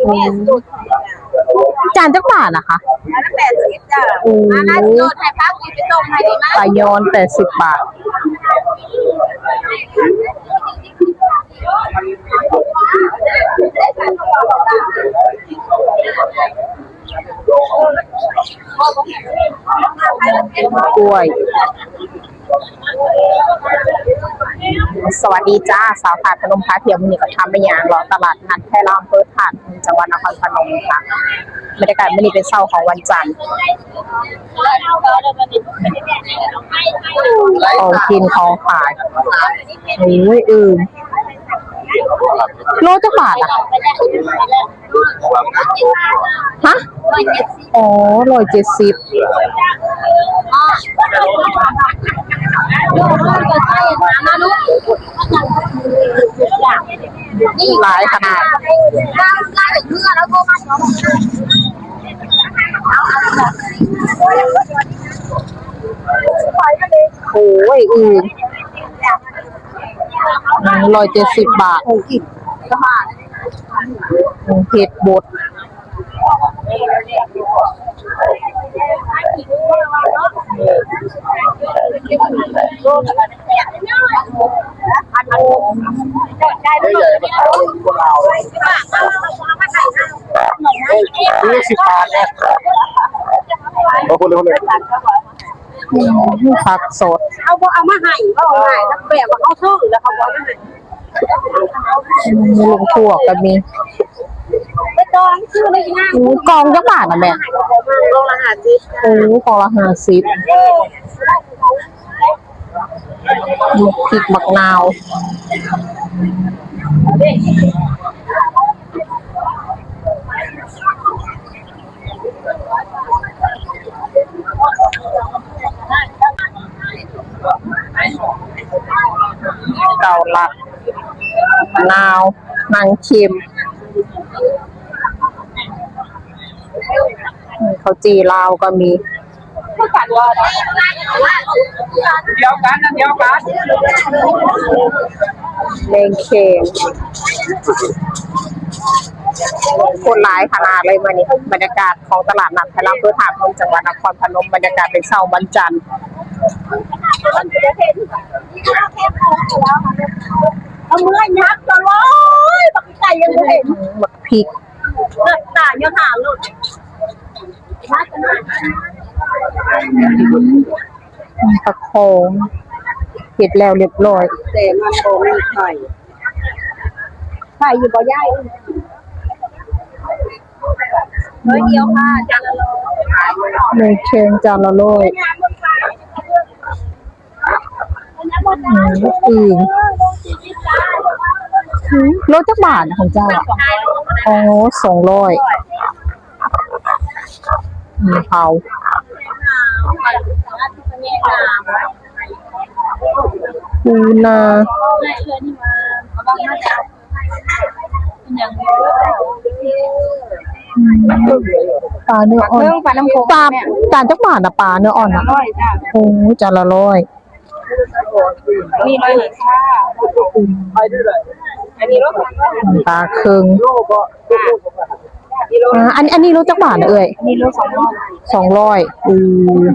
ອືມ ຈານຈັກບາດນະຄະ? ອັນລະແປດສິບຈ້າ. ໂອ້ ອັນນັ້ນໂລດໃຫ້ປ້າກຸ້ຍໄປສົ່ງໃຫ້ດີໄໝ? ປາຍອນແປດສິບບາດ. ກ້ວຍ. ສະຫວັດດີຈ້າ ສາວທາດພະນົມພາທ່ຽວ. ມື້ນີ້ກໍພາມາຍ່າງເລາະຕະຫຼາດນັດໄທລາວ ອຳເພີທາດ ຈັງຫວັດນະຄອນພະນົມຄ່ະ. ບັນຍາກາດມື້ນີ້ເປັນເຊົ້າຂອງວັນຈັນ. ຂອງກິນຂອງຂາຍ. ໂອ້ຍ ອຶ່ງ ໂລຈັກບາດອະ? ຮະ? ອໍ ຮ້ອຍເຈັດສິບ. ຫຼາຍຂະໜາດ. ໂອ້ຍ ອືມ ຮ້ອຍເຈັດສິບບາດ. ເຫັດບົດ. ສິບບາດນະ. ອືມ ຜັກສົດ. ເຮົາບໍ່ເອົາມາໃຫ້ ເວົ້າງ່າຍ ແບບວ່າເຮົາຊື້ແລ້ວເຂົາບໍ່ເອົາມາໃຫ້. ອືມ ລົງທົ່ວກໍມີ. ໄປຈອງຊື້ໄດ້ນະ. ໂອ້ ກ່ອງຈັກບາດນະແມ່? ກ່ອງລະຫ້າສິບ. ໂອ້ ກ່ອງລະຫ້າສິບ. ໝາກພິກ ໝາກນາວ. ເກົາລັດ ນາວ ນາງເຄັມ. ເຂົ້າຈີ່ລາວກໍມີ. ດຽວກັນ ອັນດຽວກັນ. ແມງແຄງ. ຄົນຫຼາຍຂະໜາດເລີຍມື້ນີ້. ບັນຍາກາດຂອງຕະຫຼາດນັດໄທລາວ ອຳເພີທ່າໂພນ ຈັງຫວັດນະຄອນພະນົມ. ບັນຍາກາດເປັນເຊົ້າວັນຈັນ. ເອົາເມືອຍັບຕະຫຼອຍ ບັກໄກ່ຍັງບໍ່ເຫັນ. ບັກພິກ. ເລືອດຕາຍຍ້ອນຫາໂລດ. ປາຂອງເຮັດແລ້ວລຽບລ້ອຍ ແຕ່ມັນບໍ່ມີໄຂ່. ໄຂ່ຢູ່ບໍ່ຍາຍ? ໜ້ອຍດຽວຄ່ະ ຈານລະຮ້ອຍ. ໜ້ອຍແຄງຈານລະຮ້ອຍ. ອືມ ອືມ ໂລຈັກບາດຂອງເຈົ້າ? ອໍ ສອງຮ້ອຍ. ມີເຜົາ ປູນາ. ອືມ ປາເນື້ອອ່ອນ ປາ ປານ້ຳໂຂງ ປາ ແມ່ ຈານຈັກບາດນະ ປາເນື້ອອ່ອນນະ? ຮ້ອຍຈ້າ. ໂອ້ ຈານລະຮ້ອຍ. ມີຮ້ອຍຫ້າ. ອັນນີ້ໂລ ປາເຄິ່ງ. ອ່າ ອັນ ອັນນີ້ໂລຈັກບາດນະເອື້ອຍ? ອັນນີ້ໂລສອງຮ້ອຍ. ສອງຮ້ອຍ. ອືມ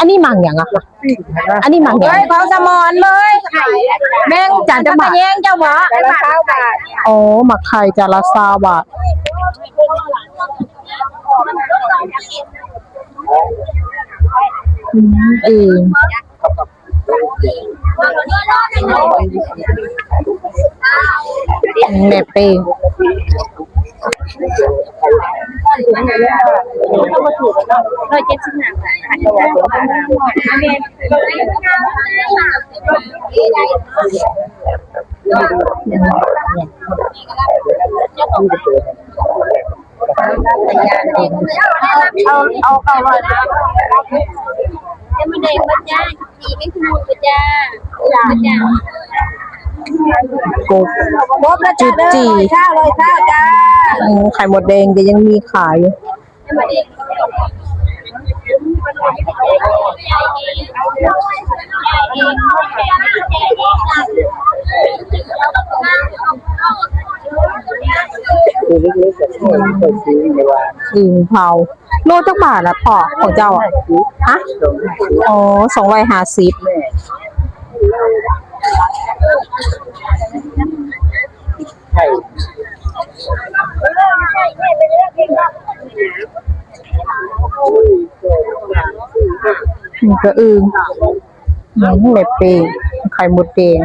ອັນນີ້ໝາກຫຍັງອະຄະ? ອັນນີ້ໝາກຫຍັງ? ເຜົາສະໝອນເລີຍ. ແມ່ງ ຈານຈັກບາດ? ແຍງເຈົ້າບໍ່? ອໍ ໝາກໄຂ່ ຈານລະຊາວບາດ. ອືມ ເອີ ແມ່ເປ້ງ. ເອົາ ເອົາເກົ້າຮ້ອຍ. ເດມະແດງບໍ່ຈ້າ? ຈີ່ແມ່ງຄືໝູ່ບໍ່ຈ້າ? ບໍ່ຈ້າ. ກົບ ກົບແລ້ວຈ້າ ຈຸດຈີ່ ເດີ ຮ້ອຍຊາວ ຮ້ອຍຊາວຈ້າ. ອືມ ໄຂ່ມົດແດງກໍຍັງມີຂາຍຢູ່. ເດມະແດງ ອຶ່ງເຜົາ ໂລຈັກບາດລະພໍ່ ຂອງເຈົ້າອະ? ຮະ? ອໍ ສອງຮ້ອຍຫ້າສິບ. ນີ້ກະອຶ່ງ ອືມ ແມ່ເປ້ງ ໄຂ່ມົດແດງ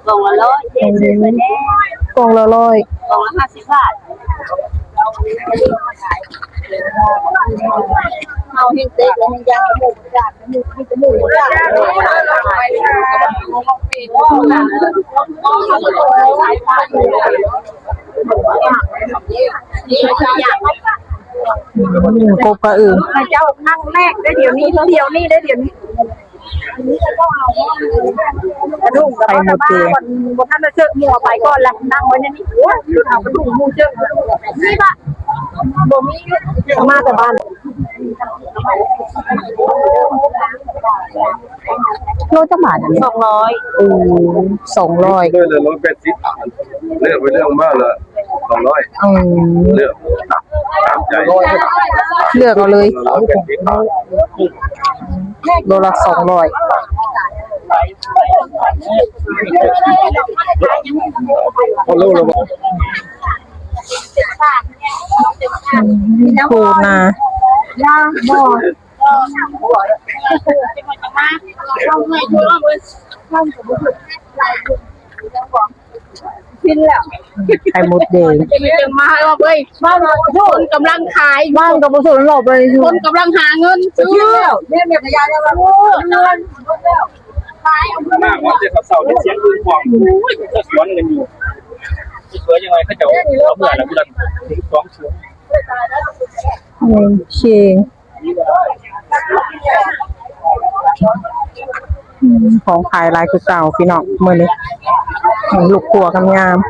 ກ່ອງລະຮ້ອຍ ອືມ ກ່ອງລະຮ້ອຍ ກ່ອງລະຫ້າສິບບາດ. ເຮົາແຮ່ງເຕະແລ້ວແຮ່ງຢ້ານ ອືມ ກົບກະອຶ່ງ ເຈົ້າຄັ້ງແລກໄດ້ດຽວນີ້ ດຽວນີ້ໄດ້ດຽວນີ້ ກະດູກກະໄຂ່ມົດແດງ ບໍ່ທັນໄດ້ເຊີກໝູ່ ເອົາໄປກ່ອນລະ ຕັ້ງໄວ້ໃນນີ້ ໂອ້ຍ ເອົາກະດູກໝູ່ເຊີກ ນີ້ບະ ບໍ່ມີ ເອົາມາແຕ່ບ້ານ. ໂລຈັກບາດອັນນີ້? ສອງຮ້ອຍ. ໂອ້ ສອງຮ້ອຍ ໂລລະຮ້ອຍແປດສິບ ເລືອກໄປເລືອກມາລະສອງຮ້ອຍ. ອືມ ເລືອກ ຕາມໃຈ ເລືອກເອົາເລີຍ ໂລລະສອງຮ້ອຍ. ອືມ ປູນາ ກິນແລ້ວ ໄຂ່ມົດແດງ ມາເລີຍ ຄົນກຳລັງຂາຍ ບ້ານກະບໍ່ສົນລອບເລີຍ ຄົນກຳລັງຫາເງິນຊື້ ແມ່ນແມ່ນ ຂາຍເອົາເງິນ ມາຮອດແຕ່ເຊົ້າ ໄດ້ສຽງອື່ນຂອງ ໂອ້ຍ ເຂົາສວນກັນຢູ່ ສວຍຍັງໄງ ເຂົາເຈົ້າເອົາເມືອລະ ຜູ້ລະສອງສວນ ອືມ ເຄງ ອືມ ຂອງຂາຍຫຼາຍຄືເກົ່າພີ່ນ້ອງ ມື້ນີ້ ອືມ ລູກຄົວງາມໆ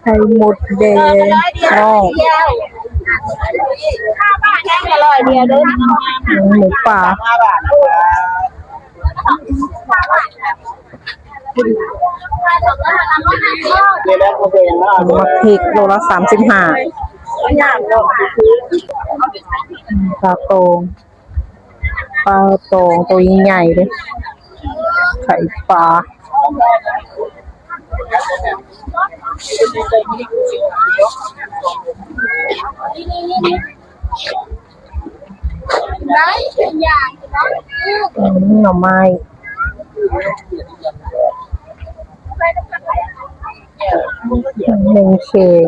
ໄຂ່ມົດແດງ ນ້ອງ ອືມ ໝູປ່າ. ໝາກພິກໂລລະສາມສິບຫ້າ ປາຕອງ ປາຕອງໂຕໃຫຍ່ເດ້ ໄຂ່ປາ. ອືມ ໜໍ່ໄມ້ ໜຶ່ງເຄງ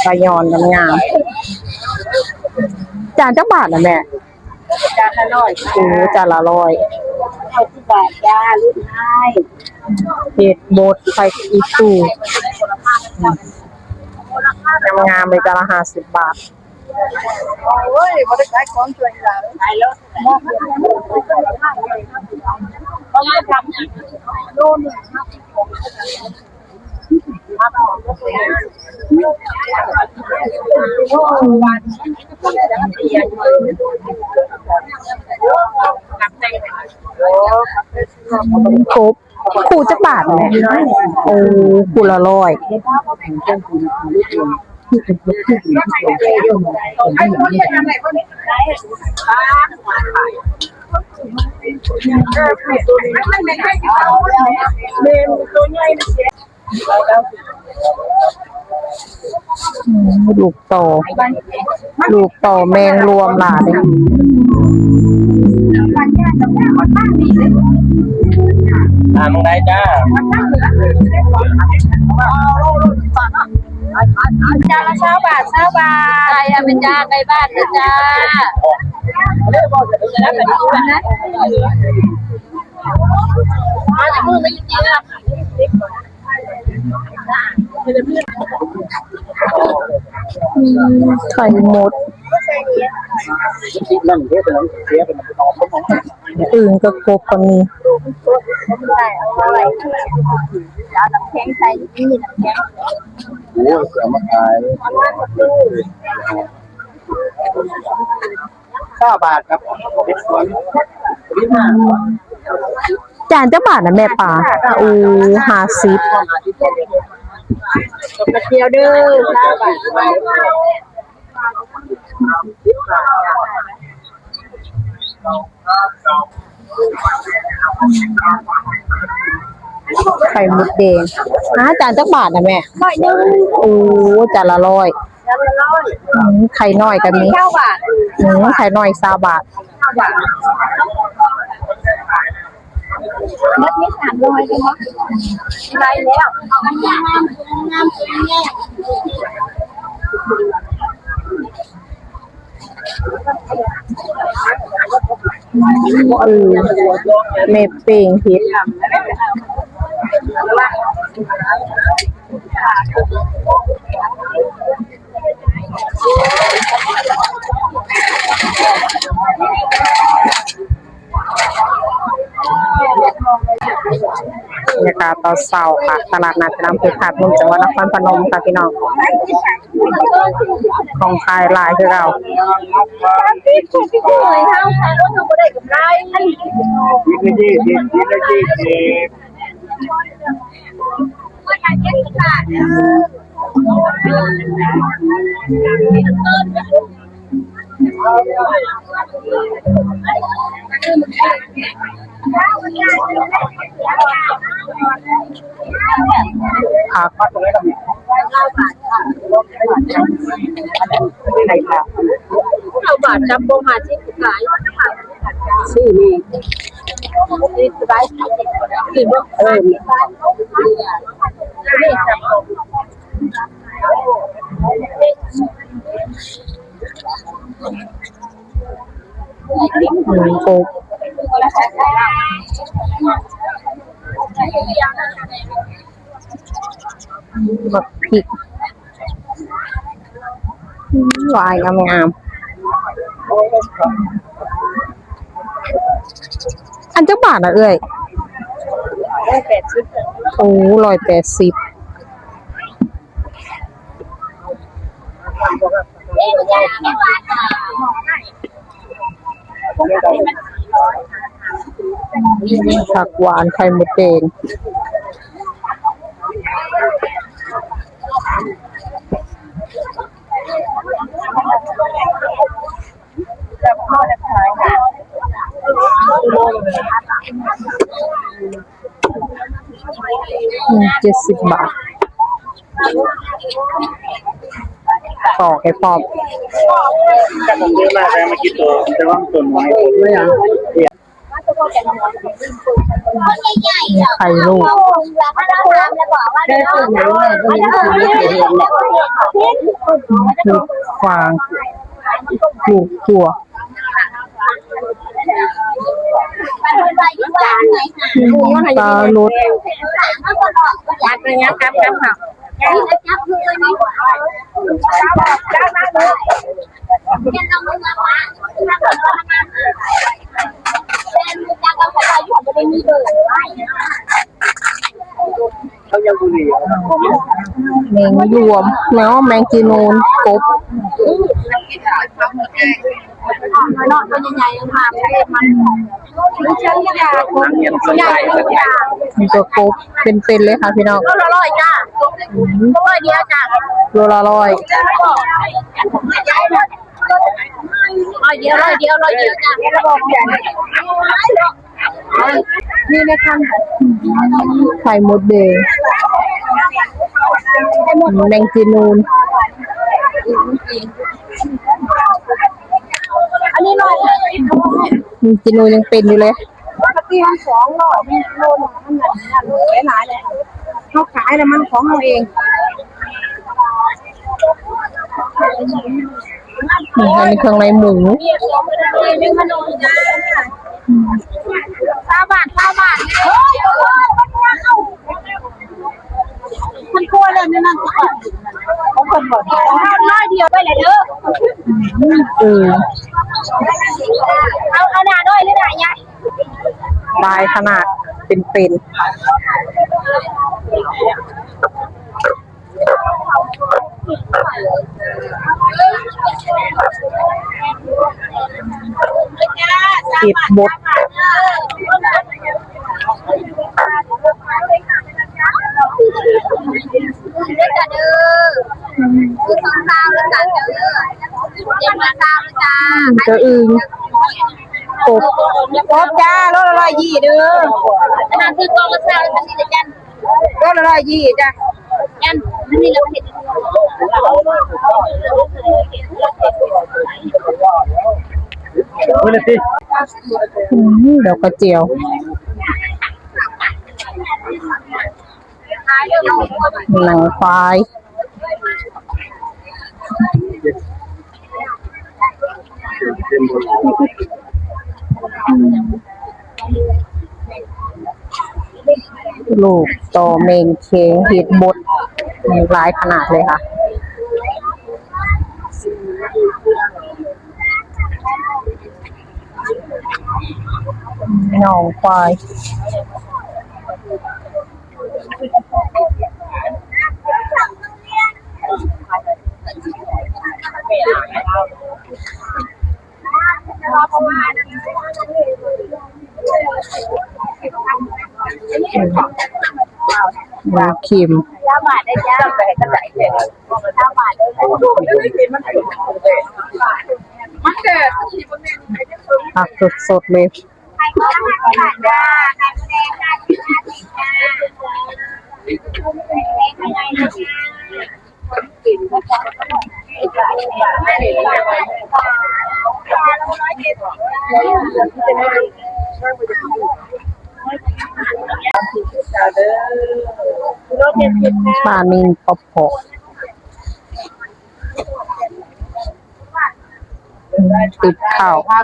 ປາຍອນງາມໆ ຈານຈັກບາດນະແມ່? ຈານລະຮ້ອຍ ໂອ້ ຈານລະຮ້ອຍ ເກົ້າສິບບາດຈ້າ ລຸ້ນທ້າຍ ເຫັດບົດ ໄຂ່ອີຕູ່ ງາມໆເລີຍ ຈານລະຫ້າສິບບາດ. ໂອ້ຍ ບໍ່ໄດ້ຂາຍຂອງຊ່ວຍຫຼາຍ ຂາຍແລ້ວ ໂລໜຶ່ງ ຄົບ ຄູ່ຈັກບາດແມ່? ໂອ້ ຄູ່ລະຮ້ອຍ. ອືມ ລູກຕໍ່ ລູກຕໍ່ແມງລວມຫຼາຍ. ອາ ມ ໄດ້ຈ້າ ຈານລະຊາວບາດ ຊາວບາດ ໄກ່ອາເມນຈາ ໄກ່ບ້ານເດີຈ້າ ໄຂ່ມົດ ອຶ່ງກັບກົບກໍມີ ໂອ້ຍ ເອົາມາຂາຍ ຊາວບາດຄັບ ຈານຈັກບາດນະແມ່ປາ? ໂອ້ ຫ້າສິບ ກະດຽວເດີ ຊາວບາດ ໄຂ່ມົດແດງ ອາ ຈານຈັກບາດນະແມ່? ຮ້ອຍໜຶ່ງ ໂອ້ ຈານລະຮ້ອຍ ຈານລະຮ້ອຍ ອືມ ໄຂ່ນ້ອຍກໍມີ ຊາວບາດ ອືມ ໄຂ່ນ້ອຍຊາວບາດ ຊາວບາດ ໝົດນີ້ສາມຮ້ອຍເປັນບໍ່? ໄດ້ແລ້ວ ເອົາອັນງາມໆ ງາມໆ ເອີ ແມ່ເປ້ງເຮັດ ບັນຍາກາດຕອນເຊົ້າຄ່ະ ຕະຫຼາດນັດນ້ຳຜຶກ ທາດໜຸ່ມ ຈັງຫວັດນະຄອນພະນົມຄ່ະພີ່ນ້ອງ ຂອງຂາຍຫຼາຍຄືເກົ່າ ສິບ ສິບ ສິບ ສິບ ຜັກ ຊາວບາດ ຈັບໂປງຫ້າສິບຂາຍ ຊື້ນີ້ ນີ້ສະບາຍ ນີ້ບໍ່ ເອີ ນີ້ ນີ້ຈັບໂປງ ອືມ ໂອ້ ບັກພິກ ອືມ ຫວາຍງາມໆ ອັນຈັກບາດນະເອື້ອຍ? ຮ້ອຍແປດສິບ ໂອ້ ຮ້ອຍແປດສິບ. ຜັກຫວານ ໄຂ່ມົດແດງ ເຈັດສິບບາດ ປອກໃຫ້ພ້ອມ ຈັກມັນເຍອະມາກ ແຕ່ມາກິນໂຕ ແຕ່ວ່າມັນໂຕນ້ອຍ ໄຂ່ລູກ ເຫັດຟາງ ປູກຖົ່ວ ປາຫຼຸດ ແມງລວມ ແມງ ແມງຈີນູນ ກົບ ນີ້ກໍກົບເປັນໆເລີຍຄ່ະພີ່ນ້ອງ ໂລລະຮ້ອຍຈ້າ ໂລລະຮ້ອຍ ໂລລະຮ້ອຍ ຮ້ອຍດຽວ ຮ້ອຍດຽວ ຮ້ອຍດຽວຈ້າ ນີ້ນະຄະ ໄຂ່ມົດແດງ ແມງຈີນູນ ອັນນີ້ໜ້ອຍ ແມງຈີນູນຍັງເປັນຢູ່ເລີຍ ສີ່ພັນສອງຮ້ອຍ ມັນໂລໜຶ່ງ ມັນນັ້ນ ນັ້ນຫຼາຍໆເລີຍ. ເຮົາຂາຍແລ້ວມັນຂອງເຮົາເອງ. ນີ້ ອັນນີ້ເຄື່ອງໃນໝູ. ຊາວບາດ ຊາວບາດ. ມັນໂຄແລ້ວ ແນວນັ້ນກໍຂອງເພິ່ນບໍ່ໄດ້ ເອົາໜ້ອຍດຽວໄປແລ້ວເດີ. ເອີ ເອົາ ເອົາໜ້ານ້ອຍຫຼືໜ້າໃຫຍ່? ຫຼາຍຂະໜາດ ເປັນໆ. ເຮັດບົດ ເດີ ເດີ ສອງຊາວແລ້ວກັນເດີ ເຈັດຊາວແລ້ວຈ້າ. ອືມ ກະອຶ່ງ ກົບ ກົບຈ້າ ໂລລະຮ້ອຍຍີ່ເດີ ອັນນັ້ນຄືກອງລະຊາວ ອັນນີ້ລະຈັນ ໂລລະຮ້ອຍຍີ່ຈ້າ. ອັນນີ້ລະເຮັດ ອືມ ດອກກະຈຽວ ໜັງຄວາຍ. ລູກຕໍ່ແມ່ງເຄງເຮັດບົດ ຫຼາຍຂະໜາດເລີຍຄ່ະ. ໜອງຄວາຍ. ໝູເຂັມ ຜັກສົດໆເລີຍ. ປານິນປອບເພາະ ຕິບເຂົ້າ.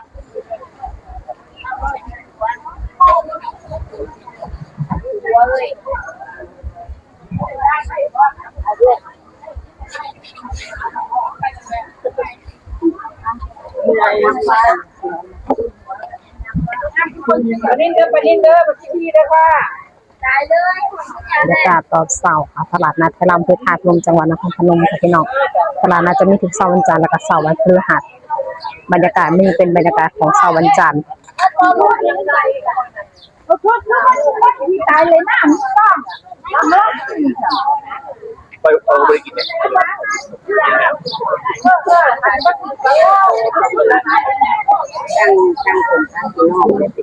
ປານິນເດີ ປານິນເດີ ມາກິນທີ່ເດີຄ່ະ. ບັນຍາກາດຕອນເຊົ້າ ຕະຫຼາດນັດໄທລຳ ເຂດທາດລົມ ຈັງຫວັດນະຄອນພະນົມ ພີ່ນ້ອງ. ຕະຫຼາດນັດຈະມີທຸກເຊົ້າວັນຈັນ ແລະກະເຊົ້າວັນພະລືຫັດ. ບັນຍາກາດນີ້ເປັນບັນຍາກາດຂອງເຊົ້າວັນຈັນ.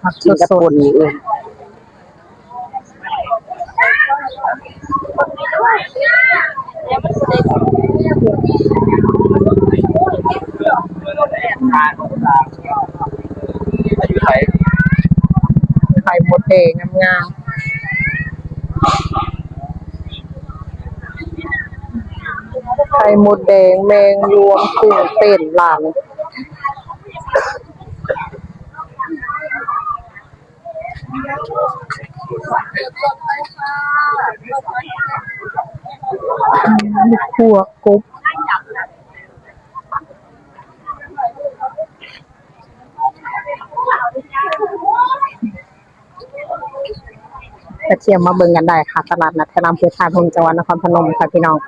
ຜັກສົດໆ ໄຂ່ ໄຂ່ມົດແດງງາມໆ ໄຂ່ມົດແດງ ແມງລວມ ກຸ້ງເຕັ້ນ ຫຼາຍ. ຂົ້ວກົບ ກະທ່ຽມມາເບິ່ງກັນໄດ້ຄ່ະ ຕະຫຼາດນັດໄທລຳ ເຂດທາດລົມ ຈັງຫວັດນະຄອນພະນົມຄ່ະ ພີ່ນ້ອງ.